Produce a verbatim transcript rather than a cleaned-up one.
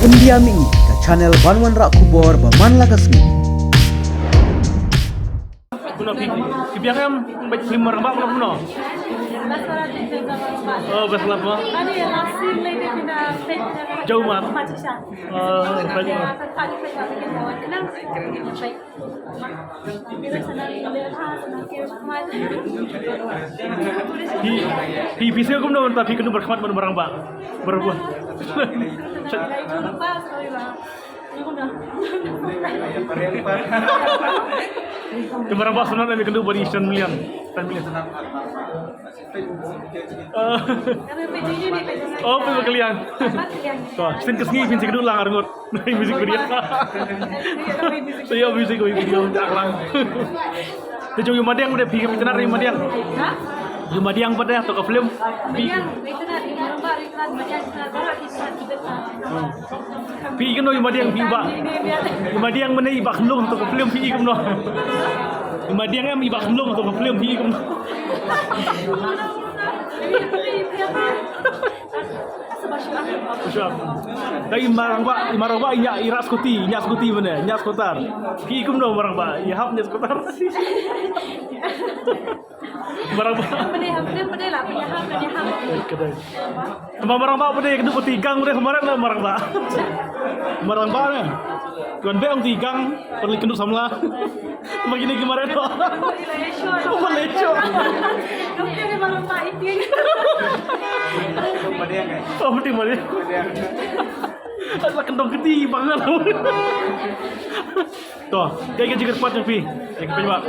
India Mih, ka channel ban wanrah khubor ba man la ka sngi. Kumno phi, phi biang em peit film Rangbah kumno kumno? Oh, best lap mo. Jauh mat. Oh, best lap. Phi, phi, phi sngewbha kumno mynta phi kynduh bad khmat ban Rangbah? Barabor. Te Rangbah Sumnar me kynduh bad i san million. San million. Oh, phi ba kylliang. To, sien ka sngi phin sa kynduh lang arngut. Music video. Sa ïoh music video, ïoh video jak lang. Te jong ïa u Madiang pat de, phi ka phi tnat ïa u Madiang? Ha? Ïa u Madiang pat de, to ka film. Madiang, ïa tnat, ïa Rangbah, ïa tnat, Madiang, ïa tnat, baroh ïa tnat, ïa tnat. Hmm. Phi kumno ïa u Madiang phi i Bah? Ïa u Madiang mynne i Bah Khunlung to ka film phi i kumno? Ïa u Madiang em i Bah Khunlung to ka film phi i kumno? Shuwa. Dei i Rangbah, i Rangbah i ñiah, i rah skuti, i ñiah skuti mynne, i ñiah skutar. Phi kumno Rangbah, i hap ñiah skutar. Rangbah. Mynne hap, mynne mynne la, mynne hap, mynne hap. Ka dei. Tang ba Rangbah pat de kynduh bad i gang pat de, kumno Rangbah. Rangbah ne. Kan beh ong i gang, pat leit kynduh samla. Magi ni ki maret. Malaysia. Oh, mati mari. Ala kentong keti bangal. To, kaei ka jingkyrpad jong phi? Ïa ki paidbah.